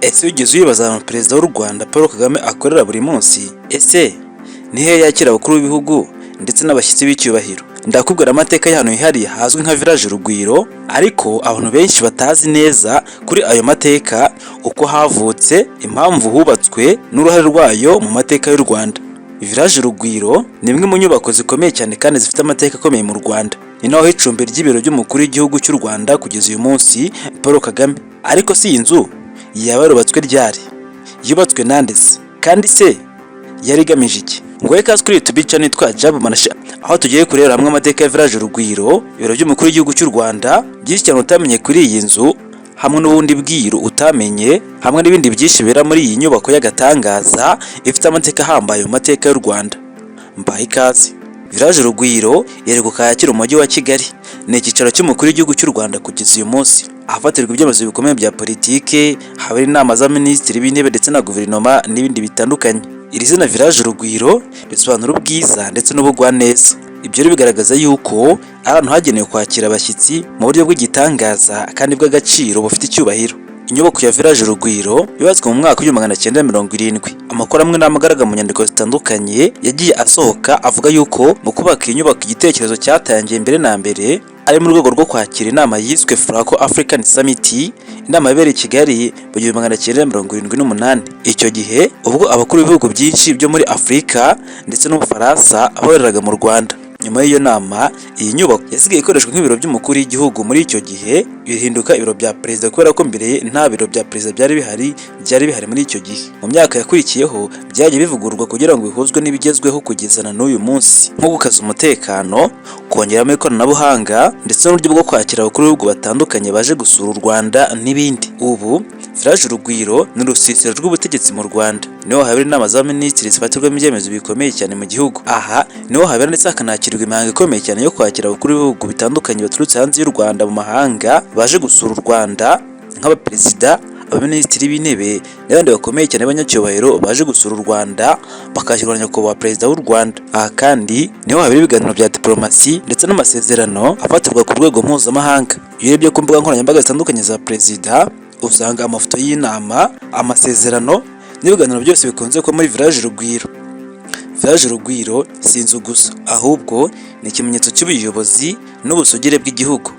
Ese wigeze wibaza ahantu Perezida w'u Rwanda Paul Kagame akorera buri munsi? Ese ni hehe yakira abakuru b'ibihugu ndetse n'abashyitsi b'icyubahiro? Ndakubwira amateka y'ahantu hihariye hazwi nka Village Urugwiro, ariko abantu benshi batazi neza kuri ayo mateka, uko havutse, impamvu hubatswe n'uruhare rwayo mu mateka y'u Rwanda. Village Urugwiro ni imwe mu nyubako zikomeye cyane kandi zifite amateka akomeye mu Rwanda. Ni naho icumbi ry'ibiro by'umukuru w'igihugu cy'u Rwanda kugeza uyu munsi, Paul Kagame. Ariko si iyi nzu yaba yarubatswe ryari? Yubatswe nande se? Kandi se yari igamije iki? Ngo ikaze kuri YouTube channel yitwa Jabu Manashe, aho tugiye kurebera hamwe amateka ya Village Urugwiro, ibiro by'umukuru w'igihugu cy'u Rwanda, byinshi cyane utamenye kuri iyi nzu, hamwe n'ubundi bwiru utamenye, hamwe n'ibindi byinshi bibera muri iyi nyubako y'agatangaza ifite amateka ahambaye mu mateka y'u Rwanda. Mbaye ikaze. Village Urugwiro iri ku Kacyiru mu mujyi wa Kigali. Ni icyicaro cy'umukuru w'igihugu cy'u Rwanda kugeza uyu munsi. Ahafatirwa ibyemezo bikomeye bya politike, habera inama z'abaminisitiri b'intebe ndetse na guverinoma n'ibindi bitandukanye. Iri zina Village Urugwiro risobanura ubwiza ndetse n'ubugwaneza. Ibyo rero bigaragaza yuko ari ahantu hagenewe kwakira abashyitsi mu buryo bw'igitangaza kandi bw'agaciro bufite icyubahiro. Inyubako ya Village Urugwiro yubatswe mu mwaka w'1970. Amakuru amwe n'amwe agaragara mu nyandiko zitandukanye yagiye asohoka avuga yuko mu kubaka iyi nyubako igitekerezo cyatangiye mbere na mbere ari mu rwego rwo kwakira inama yiswe Franco African Summit, inama yabereye i Kigali mu 1978. Icyo gihe ubwo abakuru b'ibihugu byinshi byo muri Afurika ndetse n'Ubufaransa bahuriraga mu Rwanda. Nyuma y'iyo nama, iyi nyubako yasigaye ikoreshwa nk'ibiro by'umukuru w'igihugu. Muri icyo gihe bihinduka ibiro bya perezida, kubera ko mbere nta biro bya perezida byari bihari muri icyo gihe. Mu myaka yakurikiyeho byagiye bivugururwa kugira ngo bihuzwe n'ibigezweho kugeza na n'uyu munsi, nko gukaza umutekano, kongeramo ikoranabuhanga ndetse n'uburyo bwo kwakira abakuru b'ibihugu batandukanye baje gusura u Rwanda n'ibindi. Ubu Village Urugwiro ni urusisiro rw'ubutegetsi mu Rwanda. Niho habera inama z'abaminisitiri zifatirwamo ibyemezo bikomeye cyane mu gihugu. Aha niho habera ndetse hakanakirwa imihango ikomeye cyane yo kwakira abakuru b'ibihugu bitandukanye baturutse hanze y'u Rwanda mu mahanga baje gusura u Rwanda, nk'abaperezida, abaminisitiri b'intebe n'abandi bakomeye cyane b'abanyacyubahiro baje gusura u Rwanda, bakakirwa na nyakubahwa Perezida w'u Rwanda. Aha kandi niho habera ibiganiro bya diplomasi ndetse n'amasezerano afatirwa ku rwego mpuzamahanga. Iyo urebye ku mbuga nkoranyambaga zitandukanye za perezida, usanga amafoto y'inama, amasezerano n'ibiganiro byose bikunze kuba muri Village Urugwiro. Village Urugwiro si inzu gusa, ahubwo ni ikimenyetso cy'ubuyobozi n'ubusugire bw'igihugu.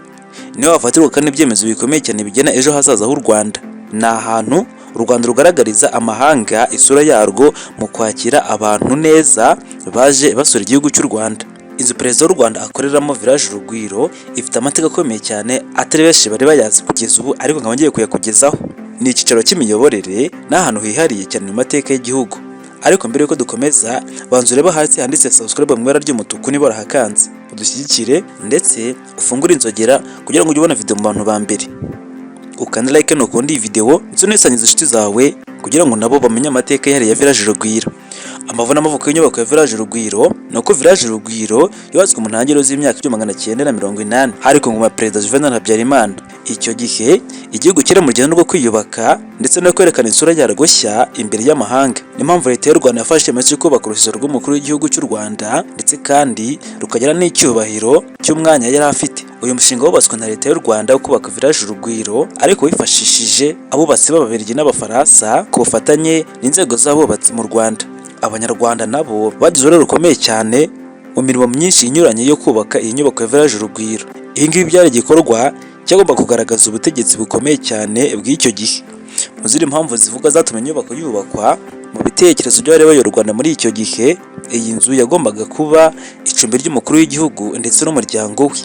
Niho hafatirwa kandi ibyemezo bikomeye cyane bigena ejo hazaza h'u Rwanda. Ni ahantu u Rwanda rugaragariza amahanga isura yarwo mu kwakira abantu neza baje basura igihugu cy'u Rwanda. Inzu Perezida w'u Rwanda akoreramo, Village Urugwiro, ifite amateka akomeye cyane atari benshi bari bayazi kugeza ubu, ariko nkaba ngiye kuyakugezaho. Ni icyicaro cy'imiyoborere n'ahantu hihariye cyane mu mateka y'igihugu. Ariko mbere yuko dukomeza, banza urebe hasi handitse subscribe mu ibara ry'umutuku niba warahakanze, udushyigikire ndetse ufungure inzogera kugira ngo ujye ubona video mu bantu ba mbere. Ukande like nukunda iyi video ndetse unisangize inshuti zawe kugira ngo nabo bamenye amateka yihariye ya Village Urugwiro. Amavu n'amavuko y'inyubako ya Village Urugwiro ni uko Village Urugwiro yubatswe mu ntangiriro z'imyaka 1980, hari ku ngoma ya Perezida Juvenal Habyarimana. Icyo gihe igihugu kiri mu rugendo rwo kwiyubaka ndetse no kwerekana isura yarwo nshya imbere y'amahanga. Niyo mpamvu Leta y'u Rwanda yafashe icyemezo cyo kubaka urusisiro rw'umukuru w'igihugu cy'u Rwanda, ndetse kandi rukagira n'icyubahiro cy'umwanya yari afite. Uyu mushinga wubatswe na Leta y'u Rwanda wo kubaka Village Urugwiro, ariko wifashishije abubatsi b'Ababiligi n'Abafaransa ku bufatanye n'inzego z'abubatsi mu Rwanda. Abanyarwanda nabo bagize uruhare rukomeye cyane mu mirimo myinshi inyuranye yo kubaka iyi nyubako ya Village Urugwiro. Ibi ngibi byari igikorwa cyagomba kugaragaza ubutegetsi bukomeye cyane bw'icyo gihe. Mu zindi mpamvu zivuga zatumye inyubako yubakwa, mu bitekerezo by'abari bayoboye u Rwanda muri icyo gihe, iyi nzu yagombaga kuba icumbi ry'umukuru w'igihugu ndetse n'umuryango we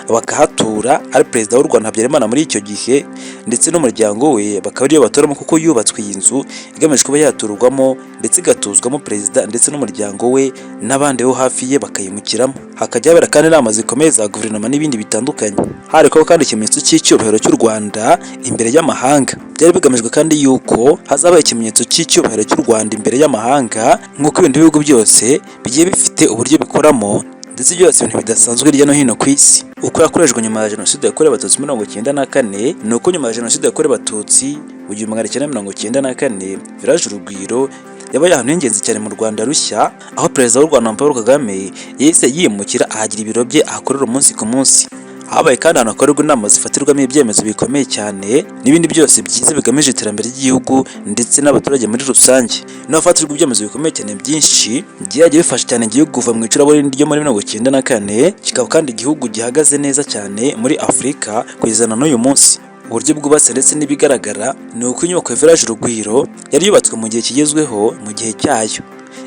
bakahatura, ari Perezida w'u Rwanda Habyarimana muri icyo gihe ndetse n'umuryango we bakaba ariyo baturamo, kuko yubatswe iyi nzu igamije kuba yaturwamo ndetse igatuzwamo perezida ndetse n'umuryango we n'abandi bo hafi ye bakayimukiramo, hakajya habera kandi inama zikomeye za guverinoma n'ibindi bitandukanye. Hari kuba kandi ikimenyetso cy'icyubahiro cy'u Rwanda imbere y'amahanga. Byari bigamijwe kandi yuko hazaba ikimenyetso cy'icyubahiro cy'u Rwanda imbere y'amahanga, nk'uko ibindi bihugu byose bigiye bifite uburyo bikoramo ndetse byose ibintu bidasanzwe hirya no hino ku isi. Uko yakoreshejwe nyuma ya Jenoside yakorewe Abatutsi 94, ni uko nyuma ya Jenoside yakorewe Abatutsi mu 1994, Village Urugwiro yabaye ahantu h'ingenzi cyane mu Rwanda rushya, aho Perezida w'u Rwanda Paul Kagame yahise yimukira, ahagira ibiro bye ahakorera umunsi ku munsi. Habaye kandi ahantu hakorerwa inama zifatirwamo ibyemezo bikomeye cyane n'ibindi byose byiza bigamije iterambere ry'igihugu ndetse n'abaturage muri rusange. Niho hafatirwa ibyemezo bikomeye cyane byinshi byagiye bifasha cyane igihugu kuva mu icuraburindi ryo muri 94, kikaba kandi igihugu gihagaze neza cyane muri Afurika kugeza na n'uyu munsi. Uburyo bwubatse ndetse n'ibigaragara ni uko inyubako ya Village Urugwiro yari yubatswe mu gihe kigezweho, mu gihe cyayo,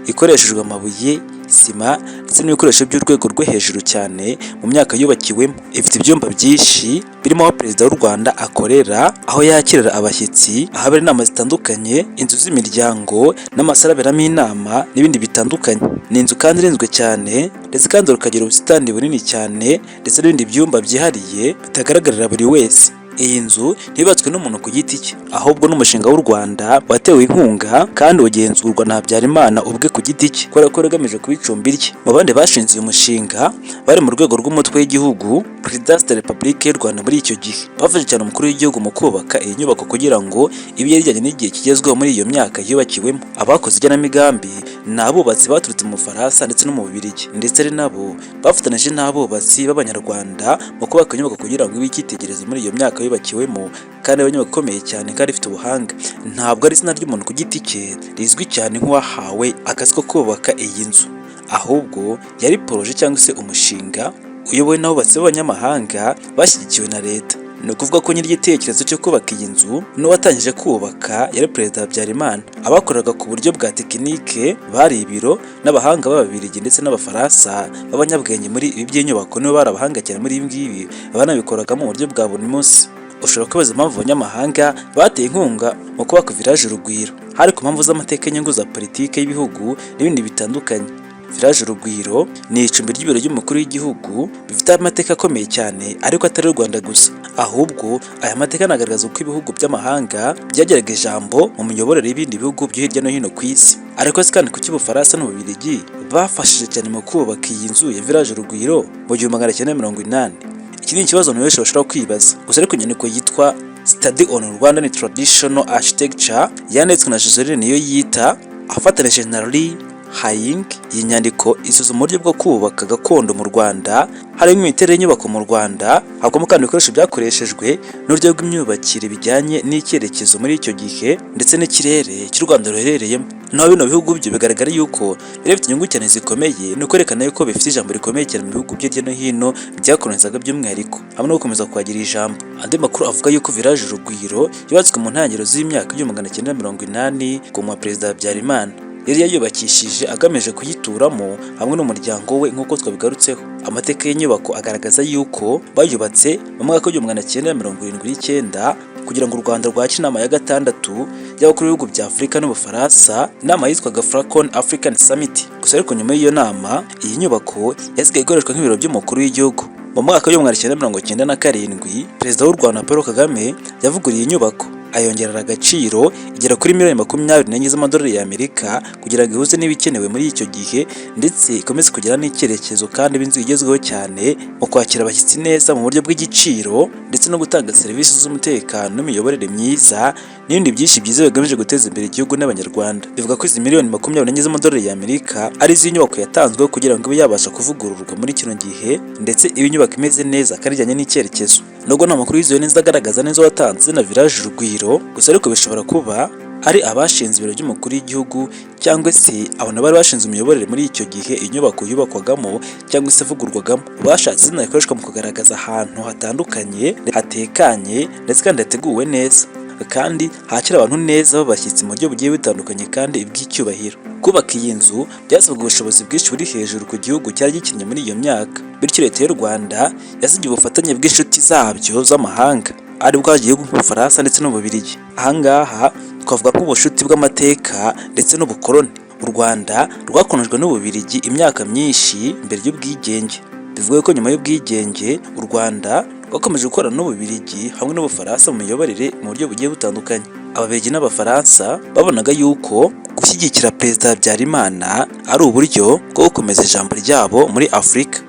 ikoreshejwe amabuye, sima ndetse n'ibikoresho by'urwego rwo hejuru cyane mu myaka yubakiwemo. Ifite ibyumba byinshi birimo aho Perezida w'u Rwanda akorera, aho yakirira abashyitsi, ahabera inama zitandukanye, inzu z'imiryango n'amasaro aberamo inama n'ibindi bitandukanye. Ni inzu kandi irinzwe cyane, ndetse kandi rukagira ubusitani bunini cyane ndetse n'ibindi byumba byihariye bitagaragarira buri wese. Iyi nzu ntiyubatswe n'umuntu ku giti cye, ahubwo n'umushinga w'u Rwanda watewe inkunga kandi ugenzurwa na Habyarimana ubwe ku giti cye, kubera ko ugamije kuba icumbi rye. Mu bandi bashinze uyu mushinga bari mu rwego rw'umutwe w'igihugu, Perezidansi de Repubulika y'u Rwanda muri icyo gihe, bafashe cyane umukuru w'igihugu mu kubaka iyi nyubako kugira ngo ibe ijyanye n'igihe kigezweho muri iyo myaka yubakiwemo. Abakoze igenamigambi ni abubatsi baturutse mu Bufaransa ndetse no mu Bubiligi, ndetse ari nabo bafatanije n'abubatsi b'Abanyarwanda mu kubaka inyubako kugira ngo ibe icyitegererezo muri iyo myaka yubakiwemo, kandi ari inyubako ikomeye cyane kandi ifite ubuhanga. Ntabwo ari izina ry'umuntu ku giti cye rizwi cyane nk'uwahawe akazi ko kubaka iyi nzu, ahubwo yari projet cyangwa se umushinga uyobowe n'abubatsi b'abanyamahanga bashyigikiwe na leta. Ni ukuvuga ko nyir'igitekerezo cyo kubaka iyi nzu n'uwatangije kubaka yari Perezida Habyarimana. Abakoraga ku buryo bwa tekinike bari ibiro n'abahanga b'Ababiligi ndetse n'Abafaransa b'abanyabwenge muri ibi by'inyubako, nibo bari abahanga cyane muri ibi ngibi, banabikoragamo mu buryo bwa buri munsi. Ushobora kwibaza impamvu abanyamahanga bateye inkunga mu kubaka Village Urugwiro. Hari ku mpamvu z'amateka, inyungu za politiki y'ibihugu n'ibindi bitandukanye. Village Urugwiro ni icumbi ry'ibiro by'umukuru w'igihugu bifite amateka akomeye cyane, ariko atari u Rwanda gusa, ahubwo aya mateka anagaragaza uko ibihugu by'amahanga byagiraga ijambo mu miyoborere y'ibindi bihugu byo hirya no hino ku isi. Ariko se kandi kuki Ubufaransa n'Ububiligi bafashije cyane mu kubaka iyi nzu ya Village Urugwiro mu 1980? Iki ni ikibazo abantu benshi bashobora kwibaza. Gusa ariko inyandiko yitwa Study on Rwandan Traditional Architecture yanditswe na Joseline Niyoyita afatanije na Lee Haying. Iyi nyandiko isuzuma uburyo bwo kubaka gakondo mu Rwanda, harimo imiterere y'inyubako mu Rwanda, hakabamo kandi ibikoresho byakoreshejwe n'uburyo bw'imyubakire bijyanye n'icyerekezo muri icyo gihe ndetse n'ikirere cy'u Rwanda ruherereyemo. Naho bino bihugu byo bigaragara yuko byari bifite inyungu cyane zikomeye, no kwerekana yuko bifite ijambo rikomeye cyane mu bihugu byo hirya no hino byakolonizaga by'umwihariko, hamwe no gukomeza kuhagira ijambo. Andi makuru avuga yuko Village Urugwiro yubatswe mu ntangiriro z'imyaka 1980 ku ngoma Perezida Habyarimana. Yari yayubakishije agamije kuyituramo hamwe n'umuryango we nk'uko twabigarutseho. Amateka y'inyubako agaragaza yuko bayubatse mu mwaka w'1979 kugira ngo u Rwanda rwakire inama ya gatandatu y'abakuru b'ibihugu bya Afurika n'Ubufaransa, inama yitwaga Francophone African Summit. Gusa ariko nyuma y'iyo nama, iyi nyubako yasigaye ikoreshwa nk'ibiro by'umukuru w'igihugu. Mu mwaka w'1997, Perezida w'u Rwanda Paul Kagame yavuguruye inyubako, ayongerera agaciro, igera kuri miliyoni 24 z'amadolari y'Amerika kugira ngo ihuze n'ibikenewe muri icyo gihe, ndetse ikomeze kugira n'icyerekezo, kandi ibe inzu igezweho cyane mu kwakira abashyitsi neza mu buryo bw'igiciro, ndetse no gutanga serivisi z'umutekano n'imiyoborere myiza n'ibindi byinshi byiza bigamije guteza imbere igihugu n'Abanyarwanda. Bivuga ko izi miliyoni 24 z'amadolari y'Amerika ari iz'inyubako yatanzweho kugira ngo ibe yabasha kuvugururwa muri kino gihe, ndetse ibe inyubako imeze neza kandi ijyanye n'icyerekezo. Nubwo nta makuru yizewe neza agaragaza neza uwatanze na Village Urugwiro, gusa ariko bishobora kuba ari abashinze ibiro by'umukuru w'igihugu, cyangwa se abantu bari bashinzwe imiyoborere muri icyo gihe inyubako yubakwagamo cyangwa se ivugurwagamo. Bashatse izina rikoreshwa mu kugaragaza ahantu hatandukanye, hatekanye ndetse kandi hateguwe neza, kandi hakira abantu neza b'abashyitsi mu buryo bugiye butandukanye kandi bw'icyubahiro. Kubaka iyi nzu byasabwaga ubushobozi bwinshi buri hejuru ku gihugu cyari gikennye muri iyo myaka, bityo leta y'u Rwanda yasabye ubufatanye bw'inshuti zabyo z'amahanga, ari bwo gihugu nk'Ubufaransa ndetse n'Ububiligi. Ahangaha twavuga nk'ubucuti bw'amateka ndetse n'ubukoloni. U Rwanda rwakolonijwe n'Ububiligi imyaka myinshi mbere y'ubwigenge. Bivuga ko nyuma y'ubwigenge u Rwanda rwakomeje gukorana n'Ububiligi hamwe n'Ubufaransa mu miyoborere mu buryo bugiye butandukanye. Ababiligi n'Abafaransa babonaga yuko gushyigikira Perezida Habyarimana ari uburyo bwo gukomeza ijambo ryabo muri Afurika.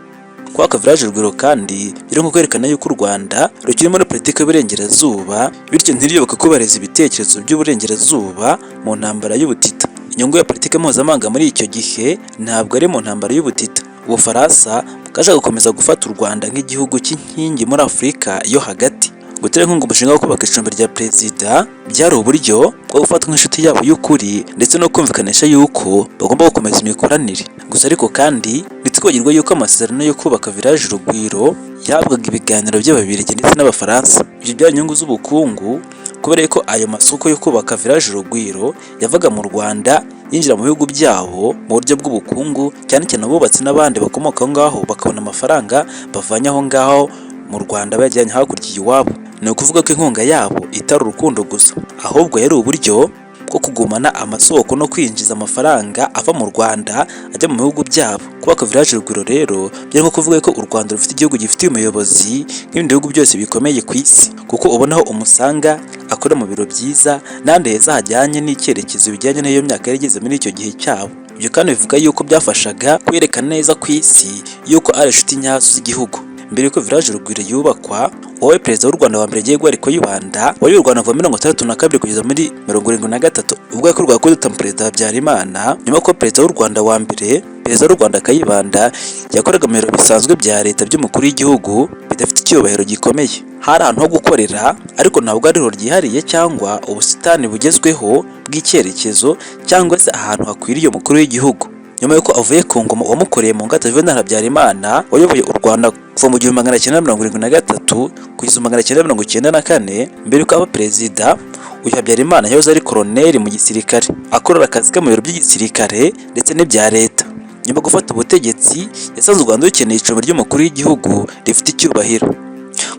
Kubaka Village Urugwiro kandi biri nko kwerekana yuko u Rwanda rukiri muri politiki y'Uburengerazuba, bityo ntiruyoboke kubahiriza ibitekerezo by'Uburengerazuba mu ntambara y'ubutita. Inyungu ya politiki mpuzamahanga muri icyo gihe ntabwo ari mu ntambara y'ubutita. Ubufaransa Kashaka gukomeza gufata u Rwanda nk'igihugu cy'inkingi muri Afurika yo hagati. Gutera inkunga umushinga wo kubaka icumbi rya perezida byari uburyo bwo gufatwa nk'inshuti yabo y'ukuri ndetse no kumvikanisha yuko bagomba gukomeza imikoranire. Gusa ariko kandi ntitwibagirwe yuko amasezerano yo kubaka Village Urugwiro yahabwaga ibiganiro by'Ababiligi ndetse n'Abafaransa. Ibyo byari inyungu z'ubukungu, kubera ko ayo masoko yo kubaka Village Urugwiro yavaga mu Rwanda yinjira mu bihugu byabo mu buryo bw'ubukungu, cyane cyane abubatsi n'abandi bakomoka aho ngaho bakabona amafaranga bavanye aho ngaho mu Rwanda bayajyanye hakurya iwabo. Ni ukuvuga ko inkunga yabo itari urukundo gusa, ahubwo yari uburyo bwo kugumana amasoko no kwinjiza amafaranga ava mu Rwanda ajya mu bihugu byabo. Kubaka Village Urugwiro rero byari nko kuvuga ko u Rwanda rufite igihugu gifitiye umuyobozi nk'ibindi bihugu byose bikomeye ku isi, kuko ubona aho umusanga akora mu biro byiza n'ahandi heza hajyanye n'icyerekezo bijyanye n'iyo myaka yari igeze muri icyo gihe cyabo. Ibyo kandi bivuga yuko byafashaga kwerekana neza ku isi yuko ari inshuti nyazo z'igihugu. Mbere yuko Village Urugwiro yubakwa, wowe perezida w'u Rwanda wa mbere Gregoire Kayibanda wayoboye u Rwanda kuva 62 kugeza muri 73, ubwo yakorwaga kudeta perezida Habyarimana. Nyuma y'uko perezida w'u Rwanda wa mbere, perezida w'u Rwanda Kayibanda yakoraga mu biro bisanzwe bya leta by'umukuru w'igihugu bidafite icyubahiro gikomeye. Hari ahantu ho gukorera, ariko ntabwo ari ryihariye cyangwa ubusitani bugezweho bw'icyerekezo cyangwa se ahantu hakwiriye umukuru w'igihugu. Nyuma y'uko avuye ku ngoma, uwamukoreye mu ngata, Juvenal Habyarimana, wayoboye u Rwanda kuva mu 1973 kugeza 1994, mbere y'uko aba perezida, uyu Habyarimana yahoze ari koroneri mu gisirikare, akorera akazi ke mu biro by'igisirikare ndetse n'ibya leta. Nyuma yo gufata ubutegetsi, yasanze u Rwanda rukeneye icumbi ry'umukuru w'igihugu rifite icyubahiro,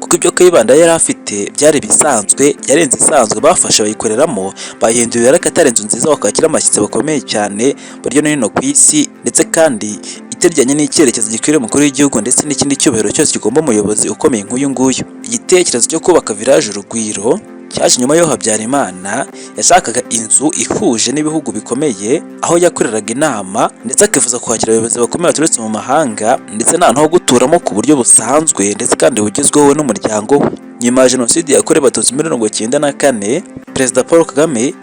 kuko ibyo Kayibanda yari afite byari bisanzwe, yarenze isanzwe. Bafashe bayikoreramo, bayihinduye ariko atari inzu nziza wakwakira abashyitsi bakomeye cyane buryo no hino ku isi, ndetse kandi itaryanye n'icyerekezo gikwiriye umukuru w'igihugu ndetse n'ikindi cyubahiro cyose kigomba umuyobozi ukomeye nk'uyu nguyu. Igitekerezo cyo kubaka Village Urugwiro cyaje nyuma y'aho Habyarimana yashakaga inzu ihuje n'ibihugu bikomeye aho yakoreraga inama, ndetse akifuza kwakira abayobozi bakomeye baturutse mu mahanga, ndetse n'ahantu ho guturamo ku buryo busanzwe ndetse kandi bugezweho we n'umuryango we. Nyuma ya Jenoside yakorewe Abatutsi muri 94, Perezida Paul Kagame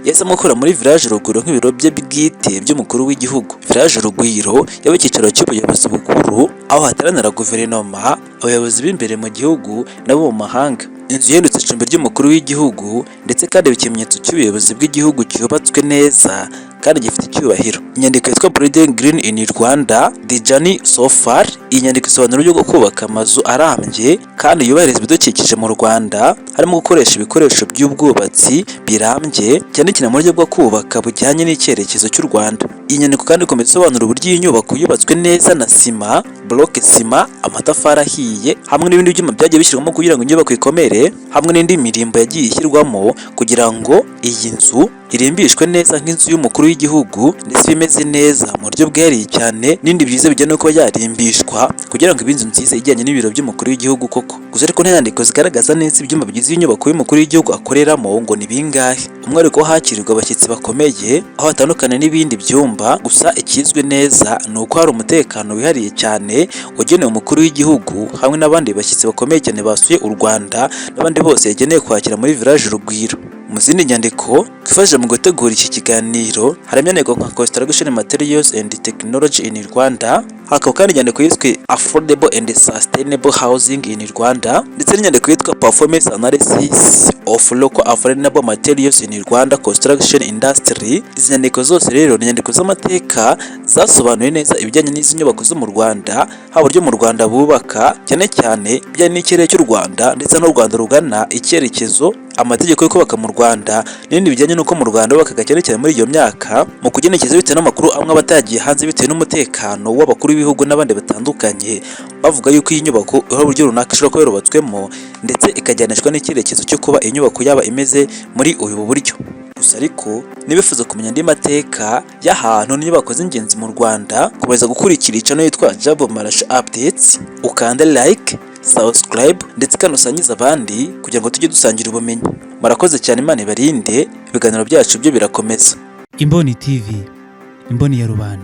yahisemo gukorera muri Village Urugwiro nk'ibiro bye bwite by'umukuru w'igihugu. Village Urugwiro yaba icyicaro cy'ubuyobozi bukuru, aho hateranira guverinoma, abayobozi b'imbere mu gihugu n'abo mu mahanga. Inzu yahindutse icumbi ry'umukuru w'igihugu, ndetse kandi ikimenyetso cy'ubuyobozi bw'igihugu cyubatswe neza kandi gifite icyubahiro. Inyandiko yitwa Building Green in Rwanda: The Journey So Far. Iyi nyandiko isobanura uburyo bwo kubaka amazu arambye kandi yubahiriza ibidukikije mu Rwanda, harimo gukoresha ibikoresho by'ubwubatsi birambye, cyane cyane mu buryo bwo kubaka bujyanye n'icyerekezo cy'u Rwanda. Iyi nyandiko kandi ikomeza isobanura uburyo iyi nyubako yubatswe neza na sima, bloc sima, amatafari ahiye hamwe n'ibindi byuma byagiye bishyirwamo kugira ngo inyubako ikomere, hamwe n'indi mirimbo yagiye ishyirwamo kugira ngo iyi nzu irimbishwe neza nk'inzu y'umukuru w'igihugu, ndetse imeze neza mu buryo bwihariye cyane, n'ibindi byiza bijyanye no kuba yarimbishwa kugira ngo ibe inzu nziza ijyanye n'ibiro by'umukuru w'igihugu koko. Gusa ariko nta nyandiko zigaragaza neza ibyumba bigize iyi nyubako y'umukuru w'igihugu akoreramo ngo ni bingahe, umwihariko wo hakirirwa abashyitsi bakomeye, aho hatandukanye n'ibindi byumba. Gusa ikizwi neza ni uko hari umutekano wihariye cyane wagenewe umukuru w'igihugu hamwe n'abandi bashyitsi bakomeye cyane basuye u Rwanda n'abandi bose yagenewe kwakira muri Village Urugwiro. Mu zindi nyandiko twifashishije mu gutegura iki kiganiro harimo inyandiko nka Construction Materials and Technology in Rwanda, hakaba kandi inyandiko yiswe Affordable and Sustainable Housing in Rwanda, ndetse n'inyandiko yitwa Performance Analysis of Local Affordable Materials in Rwanda Construction Industry. Izi nyandiko zose rero ni inyandiko z'amateka zasobanuye neza ibijyanye n'izi nyubako zo mu Rwanda, haba uburyo mu Rwanda bubaka, cyane cyane ibijyanye n'ikirere cy'u Rwanda ndetse n'u Rwanda rugana icyerekezo, amategeko yo kubaka mu Rwanda n'ibindi bijyanye n'uko mu Rwanda bubakaga, cyane cyane muri iyo myaka, mu kugenekereza bitewe n'amakuru amwe aba atagiye hanze bitewe n'umutekano w'abakuru b'ibihugu n'abandi batandukanye, bavuga yuko iyi nyubako hari uburyo runaka ishobora kuba yarubatswemo, ndetse ikajyanishwa n'icyerekezo cyo kuba iyi nyubako yaba imeze muri ubu buryo. Gusa ariko niba wifuza kumenya andi mateka y'ahantu n'inyubako z'ingenzi mu Rwanda, komeza gukurikira channel yitwa Jabo Marasha Updates, ukande like, subscribe, ndetse kandi usangize abandi kugira ngo tujye dusangira ubumenyi. Murakoze cyane, Imana ibarinde. Ibiganiro byacu byo birakomeza. Imboni TV, imboni ya rubanda.